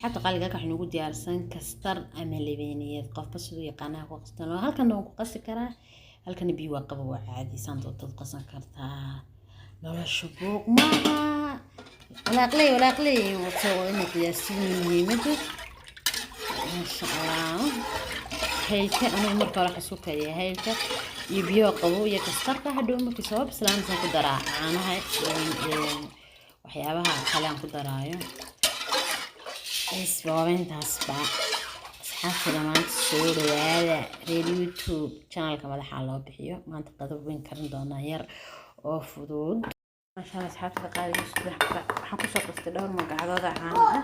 Xabta qaaliga, halkan waxaa noogu diyaarsan kastar ama lebeniyad, qofba siduu yaqaanaha ku qastan. Halkan waan ku qasi karaa, halkana biyo waa qaba, waa caadi, saan doontaad qasan kartaa. Nolosha buuq maaha, walaaqley walaaqley wato, waa inay qiyaastiin muhiimadu. Maasha Allah, haylka anigu marka hore waxaan isku kariyaa haylka iyo biyo qabow iyo kastarka. Hadhow markii soo bislaanaysan ku daraa caanaha, waxyaabaha kale aan ku daraayo. Isboobeyntaasba asxaabtada, maanta soo dhawaada reer YouTube channelka madaxa loo bixiyo. Maanta qadab weyn karin doonaa yar oo fudud, maasha Allah. Asxaabtada qaaliga, waxaan kusoo qastay dhowr magacdooda caano ah.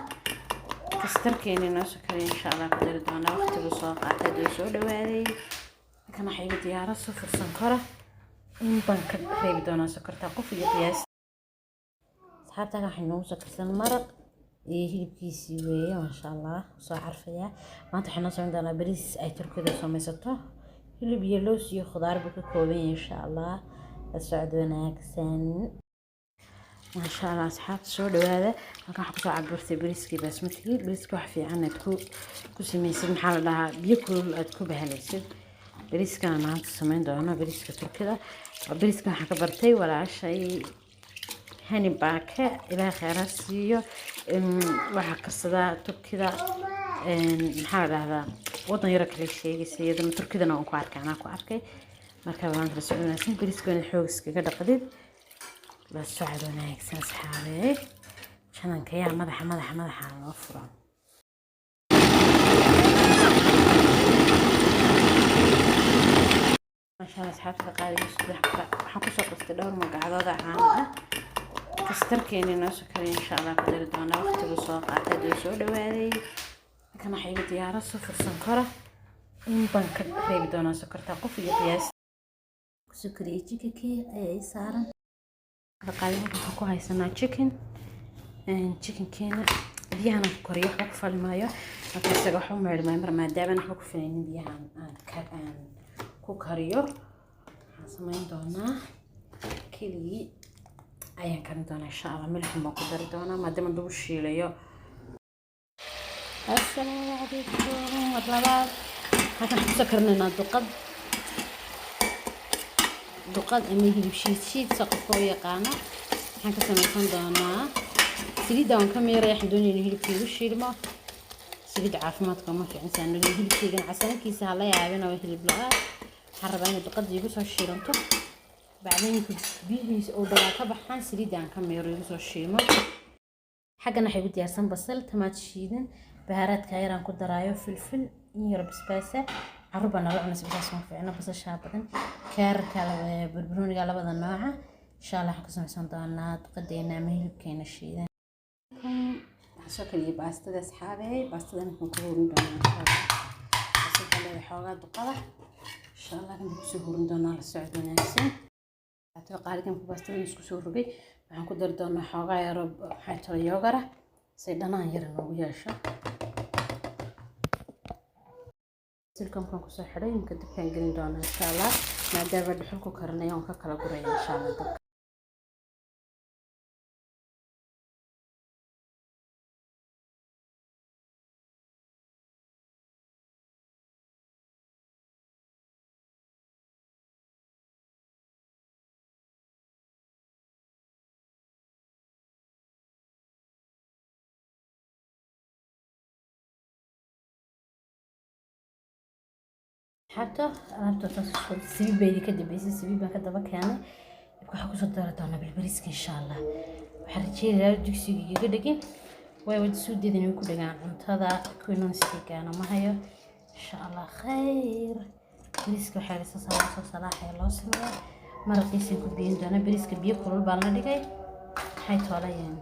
Kastarkeeni noo soo kariya, insha Allah ku dari doonaa. Waqtigu soo qaatay, duu soo dhawaaday. Halkan waxaa igu diyaaro sufur sonkora, in baan ka reebi doonaa sokorta, qof iyo qiyaas. Asxaabta, halkan waxay noogu soo karsan maraq iyo hilibkiisii weeye, maasha Allah, soo carfaya. Maanta waxay noo samayn doonaa bariis ay Turkida samaysato, hilib iyo loos iyo khudaar buu ka kooban yahay. Insha Allah la socod wanaagsan, maasha Allah. Asxaabta, soo dhawaada. Halkan waxaa kusoo cabirtay bariiskii basmatigii. Bariiska wax fiican aad ku samaysid, maxaa la dhahaa, biyo kulul aad ku bahalaysid. Bariiskana maanta samayn doono bariiska Turkida. Bariiska waxaan ka bartay walaashay Hani Baake, Ilaah kheyra siiyo. Waxaa karsadaa Turkida, maxaa la dhahdaa, wadan yaro kale sheegaysa iyadana, Turkidana waan ku arkay, anaa ku arkay. Marka maanta la socod wanaagsan. Bariiska inaad xoog iskaga dhaqdid. La socod wanaagsan, asxaabee. Channelka yaa madaxa madaxa madaxa loo furo. Maasha Allah, asxaabta qaaliga, waxaan kusoo qastay dhowr magacdooda caano ah. Kastarkeeni noo soo kariya, insha Allah ku dari doonaa. Waqtigu soo qaatay, duu soo dhawaaday. Halkan waxaa igu diyaaro sufur sonkora, in baan ka reebi doonaa sokorta, qof iyo qiyaas. Kusoo kariyay chickenkii ayaa ii saaran. Qaali, halkan waxaan ku haysanaa chicken. Chickenkeena biyahan aan ku kariyo waxba ku fali maayo. Marka isaga waxba maydhi maayo mar, maadaama waxba ku filaynin biyahan aan ku kariyo. Waxaan samayn doonaa, keligii ayaan karin doonaa, insha Allah. Milixun baan ku dari doonaa maadaama lagu shiilayo. Assalaamu calaykum mar labaad. Halkan waxaan kusoo karinaynaa duqad, duqad ama hilib shiid shiid sa qofka u yaqaano. Waxaan ka samaysan doonaa saliidda waan ka miiraya. Waxaan doonaya inuu hilibka igu shiilmo. Saliid caafimaadka uma fiicin saanagi. Hilibkaygan casaankiisa hala yaabin oo hilib la-aan. Waxaan rabaa inay duqadda igu soo shiilanto. Bacdeen biyihiisa oo dhawaa ka baxaan, saliidda aan ka miiro, igu soo shiilmo. Xaggan waxay igu diyaarsan basal, tamaat shiidan, bahaaraadka yaraan ku daraayo, filfil in yaro, basbaasa. Carruur baa nala cunaysa, basbaas ma fiicno, basashaa badan, kaararka, barbarooniga labada nooca. Insha Allah waxaan ku samaysan doonaa duqadeena ama hilibkeena shiidan. Waxaan soo kariyay baastada, asxaabey. Baastada waxaan ku hurin doonaa, insha Allah. Baastada leedahay xoogaa duqada, insha Allah kan kusoo hurin doonaa. La socod wanaagsan. Qaaligan baastada isku soo rogay. Waxaan ku dari doonaa xoogaa yaro, maxay tolo, yoogara, say dhanaan yar noogu yeesho. Silkamkan kusoo xidhay, imika dabkaan gelin doonaa, insha Allah. Maadaama dhuxul ku karinaya, waan ka kala guraya, insha Allah, dabka. Xabta alaabta saas sabiib bay ka dambeysay, sabiib baan ka daba keenay. Dabka waxaa kusoo dari doonaa bilbariiska, insha Allah. Waxaan rajeynayaa dugsiga igaga dhegin, way wada soo deedin inay ku dhagaan cuntada kuwiinan stigaana ma hayo, insha Allah khayr. Bariiska waxaa la soo salaaxaya loo sameeyaa, maraqiisaan ku biyin doonaa. Bariiska biyo kulul baan la dhigay, maxay toolayeen.